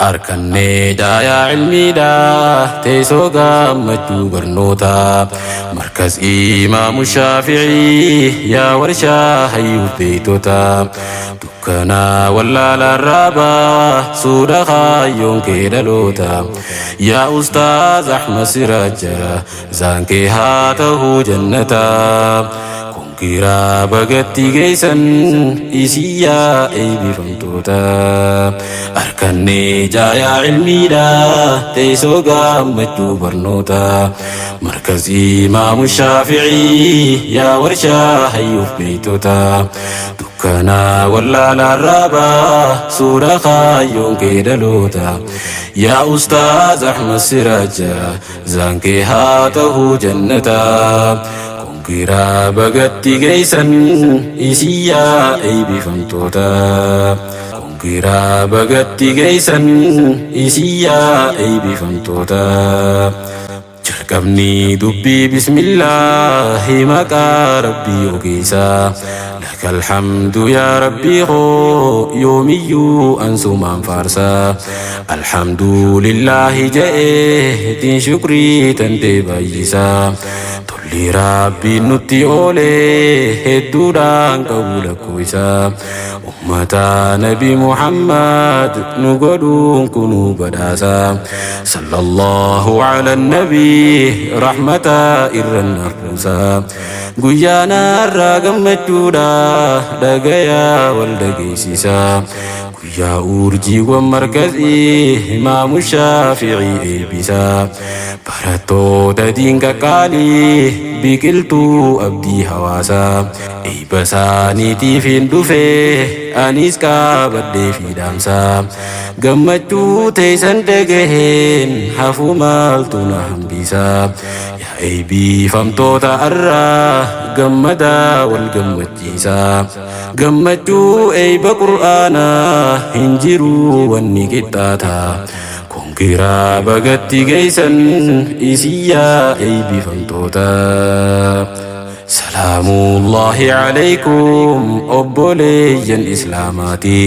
Arkannee caayaa cilmiidhaa teessoo gammachuu barnootaa markas imaamu Shaaficii yaa warshaa hayyuuf beeytotaa dukkanaa wallaalaa raabaa suudha kaayyoon kee dhaloota yaa ustaaz Ahmad Siraaja zaankee haa tahuu jannataa. Konkiraa bagatti geessan isin yaa eebbifamtoota. Arkannee caayaa cilmiidhaa teessoo gammachuu barnoota. Markaz imaamu Shaaficii yaa warshaa hayyuuf beeytota. Dukkanaa wallaalaa raabaa suura kaayyoon kee dhaloota. Yaa ustaaz Ahmad Siraaja zaankee haa tahuu jannataa. Konkiraa bagatti geessan isin yaa eebbifamtoota. Konkiraa bagatti geessan isin yaa eebbifamtoota. Jalqabni dubbii bismillaahi maqaa rabbii ogeessaa. Lakal hamdu yaa rabbii koo yoomiyyuu ansumaan faarsaa. Alhamdulillaahi je'ee tiin shukrii tantee baay'isaa. Tolli rabbiin nutti oolee hedduudhaan qabu lakkoofsa. Ummata Nabi Muhammad nu godhuun kunuu badhaasa. Sallallahu ala nabii rahmata irra naaf buusa. Guyyaa narraa gammachuudha dhagayaa wal dhageessisa. Guyyaa urjiiwwan markazii imaamu Shaafi'ii eebbisa. Barattoota diin qaqqaalii biqiltuu abdii hawaasaa. Eebba isaaniitiif hin dhufee anis qabadhee fi dhaamsa. Gammachuu teessan dhagaheen hafuu maaltu na hambisa. Yaa eebbifamtoota arraa gammadaa wal gammachiisa. Gammachuu eebba qur'aanaa hin jiru wanni qixxaata. Konkiraa bagatti geessan isin yaa eebbifamtoota. Salaamullahi alaykum obboleeyyan islaamaati.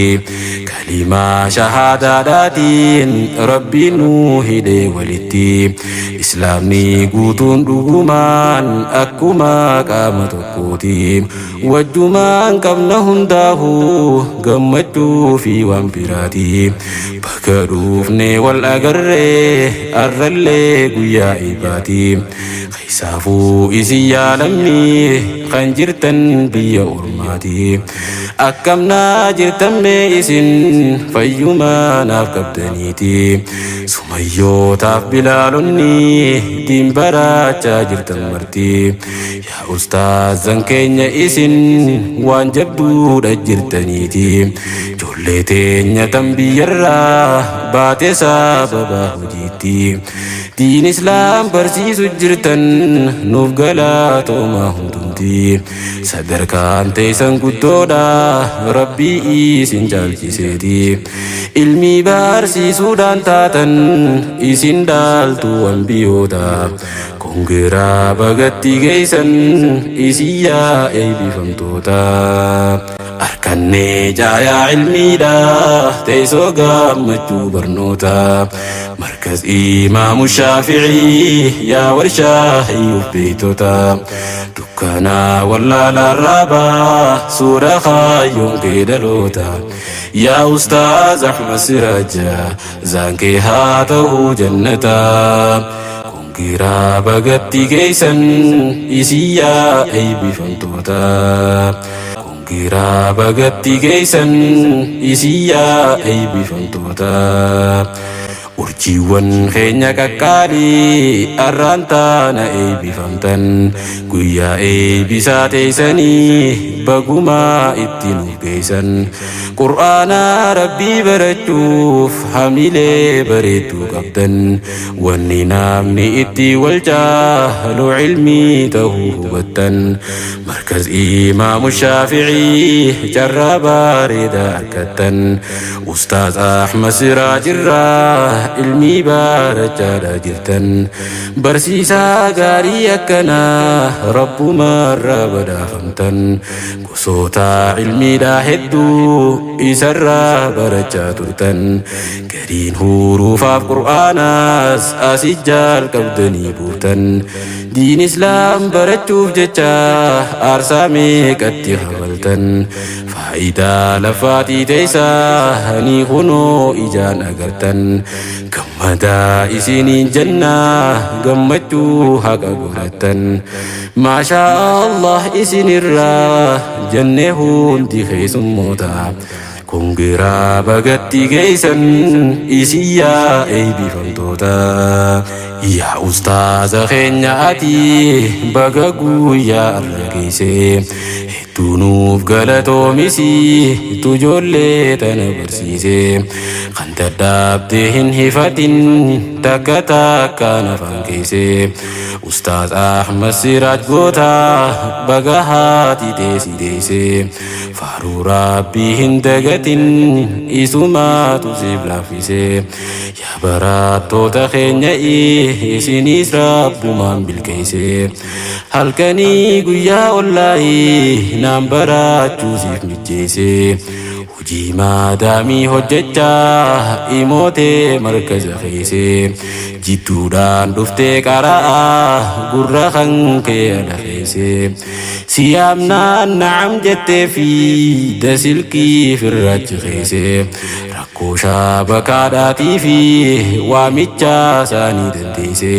Kalimaa shahaadaadhaatiin rabbiin nu hidhee walitti. Islaamni guutuun dhugumaan akkuma qaama tokkooti. Wajjumaan qabna hundaa'uu gammachuu fi waan biraati. Bakka dhufnee wal agarree arrallee guyyaa eebbaati. Keessaafuu isin yaalamni kan jirtan biyya ormaati. Akkam naa jirtan mee isin fayyumaa naaf qabdaniiti. Sumayyootaaf bilaalonni diin baraachaa jirtan marti. Yaa ustaazan keenya isin waan jabduudha jirtaniiti. Ijoollee teenya tan biyyarraa baate sababa hojiitti. Diin islaam barsiisu jirtan nuuf galatooma hundumti. Sadarkaan teessan guddoodha rabbii isin caalchiseeti. Ilmi barsiisuudhaan taatan isin dhaaltu ambiyoota. Kongiraa bagatti geessan isin yaa eebbifamtoota. Arkannee caayaa ilmiidha teessoo gammachuu barnoota. Markaz imaamu Shaaficii yaa warshaa hayyuuf beeytota. Dukkanaa wallaalaa raabaa suura kaayyoon kee dhaloota. Yaa ustaaz Ahmad Siraaja zaankee haa tahuu jannata. Konkiraa bagatti geessan isin yaa eebbifamtoota. Konkiraa bagatti geessan isin yaa eebbifamtoota. Urjiiwwan keenya qaqqaalii arraan taana eebbifamtan. Guyyaa eebbisaa teessanii bagumaa itti nuuf geessan. Qur'aana rabbii barachuuf hamilee bareedduu qabdan. Wanni namni itti wal caalu ilmii ta'uu hubattan. Markaz imaamu Shaaficii carraa bareedaa argattan. Ustaaz Ahmad Siraaj irraa Ilmii barachaadha jirtan. Barsiisaa gaarii akkanaa Rabbumarraa badhaafamtan. Gosoota ilmiidhaa hedduu isarraa barachaa turtan. Gariin huruufaaf Qur'aanaas asi jalqabdanii buuftan. Diin Islaam barachuuf jecha aarsaa meeqatti kafaltan. Faayidaa lafaatii teeysaanii kunoo ijaan agartan. Gammadaa isiniin jennaa gammachuu haqa godhattan. Maashaa Allah isinirraa jenne hundi keessummoota. Kongiraa bagatti geeysan isin yaa eeybifamtoota. Yaa ustaaza keenya ati baga guyyaa arra geeyse. Hedduu nuuf galatoomisi tu ijoollee tana barsiise. Kan dadhabde hin hifatin takka takkaan afaan keeyse. Ustaaz Ahmad Siraaj goota baga haati tee si deeyse. Faaruu Rabbii hin dagatin isumaatu siif laaffise. Yaa barattoota keenya isinis Rabbumaan bilkeeyse. Halkanii guyyaa ollaayii naan barachuu siif mijjeeyse. Hojii maadaamii hojjechaa imootee markaza keeyse. Jidduudhaan dhuftee qara'aa gurra kan kee ala keeyse. Si yaamnaan na'am jettee fi dasilkii firraachi keeyse. Rakkoo shaabakaadhaatii fi waamichaa isaanii dandeeyse.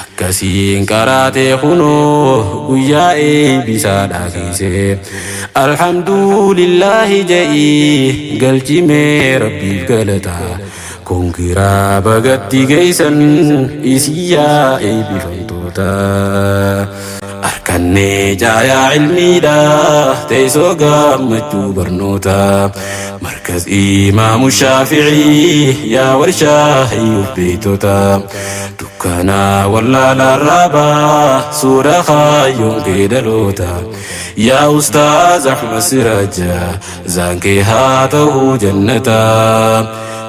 Akkasiin qaraatee kunoo guyyaa eeybisaadhaa geeyse. Alhamdulillaahi ja'ii galchimee Rabbiif galata. Kongiraa bagatti geeysan isin yaa eeybifamtoota. Arkannee caayaa ilmiidha teessoo gammachuu barnoota. Markaz Imaamu Shaafi'ii yaa warshaa hayyuuf beektota. Dukkanaa wallaalarraa baa suura kaayyoon kee dhaloota. Yaa Ustaaz Ahmad Siraaja zaan kee haa ta'uu jannata.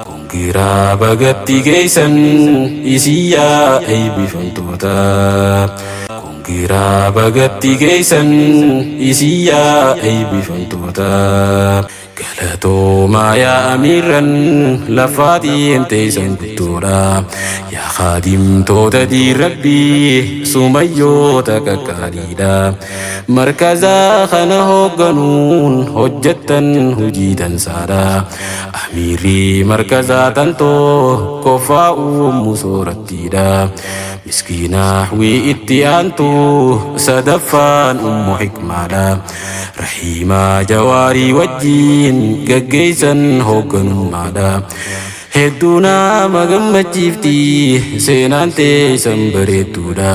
Kongiraa bagatti geeysan isin yaa eeybifamtoota. Kongiraa bagatti geeysan isin yaa eeybifamtoota. Galatoomaa yaa amiirran lafaatiin teeysan guddoodha. Yaa kaadimtoota diin Rabbii sumayyoota qaqqaaliidha. Markaza kana hoogganuun hojjettan hojii dansaadha. Amiirri markazaa tantoo koffaa uummu soorattiidha. Miskiina wii itti aantu sadaffaan ummu hikmaadha. Rahiimaa Jawaarii wajjiin gaggeessan hoogganummaadha. Hedduu nama gammachiifti seenaan teessan bareedduudha.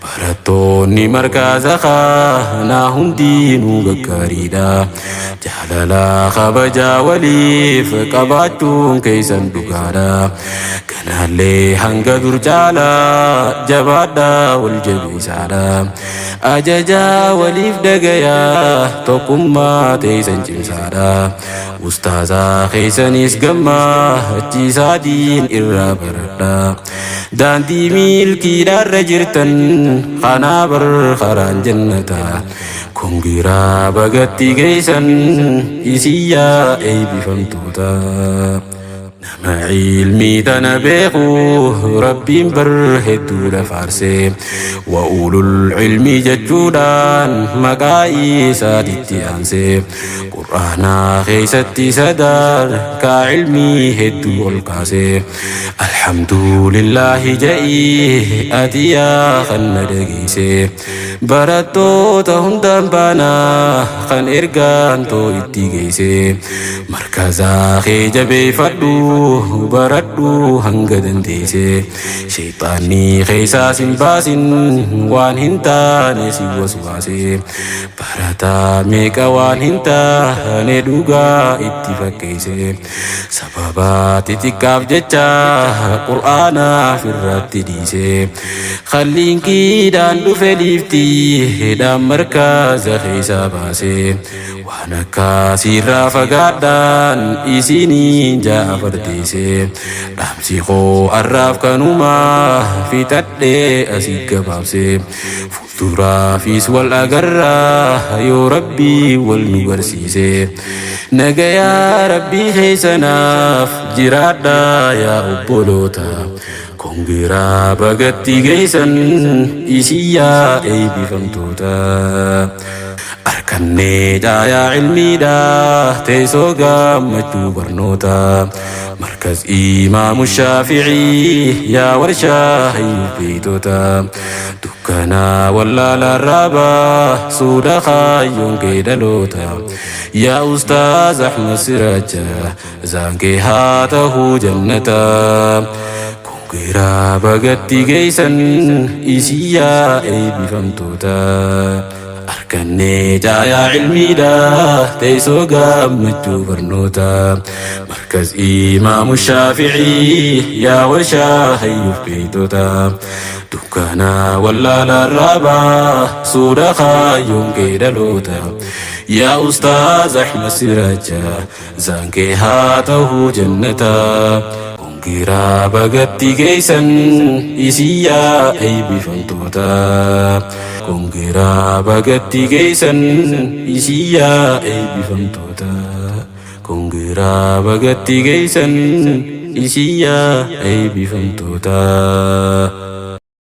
Barattoonni markaza kanaa hundinuu gaggaariidha. Jaalala kabajaa waliif qabaachuun keessan dhugaadha. Kanallee hanga dur caalaa jabaadhaa wal jabeessaadha. Ajajaa waliif dhagayaa tokkummaa teessan cimsaadha. Ustaazaa keessanis gammachiisaa diin irraa baradha. Daandii milkiidhaarra jirtan kanaa bar karaan jannata. Kongiraa bagatti geessan isin yaa eebbifamtoota. Nama ilmii tana beeku Rabbiin bar hedduudha faarse. Wa ulul ilmi jechuudhaan maqaa isaatitti aanse. Qur'aanaa keessatti sadarkaa ilmii hedduu ol kaase. Alhamdulillaahi ja'ii ati yaa kan na dhageesse. Barattoota hundaan baanaa kan ergaan too itti geesse. Markazaa kee jabeeffadhu baradhu hanga dandeesse. Sheexaanni keessaa sin baasin waan hin taane si waswaase. Barataa meeqa waan hin taane dhugaa itti fakkeesse. Sababa xixiqqaaf jecha Qur'aanaaf irratti dhiise. Kalliinkiidhaan dhufe liiftiidhaan markaza keessaa baase. Waan akkaasiirraa fagaadhaan isiniin ja'a fardeesse. Dhaamsi koo arraaf kanumaa fixadhee asii gabaabse. Fuulduraafis wal agarraa yoo Rabbii wal nu barsiise. Nagayaa Rabbii keessanaaf jiraadhaa yaa obboloota. Kongiraa bagatti geessan isin yaa eebbifamtoota. Arkannee caayaa ilmiidha teessoo gammachuu barnoota. Markaz Imaamu Shaafi'ii yaa warshaa hayyuu beeytota. Dukkanaa wallaalaa raabaa suuda kaayyoon kee dhaloota. Yaa Ustaaz Ahmad Siraacha zaan kee haa tahuu jannata. Kongiraa bagatti geessan isin yaa eebbifamtoota. Arkannee caayaa ilmiidha teessoo gammachuu barnoota. Markaz Imaamu Shaafi'ii yaa warshaa hayyuuf beeytota. Dukkanaa wallaalaa raabaa suuda kaayyoon kee dhaloota. Yaa Ustaaz Ahmad Siraacha zaan kee haa tahuu jannata. Kongiraa bagatti geessan isin yaa eebbifamtoota. Kongiraa bagatti geessan isin yaa eebbifamtoota. Kongiraa bagatti geessan isin yaa eebbifamtoota.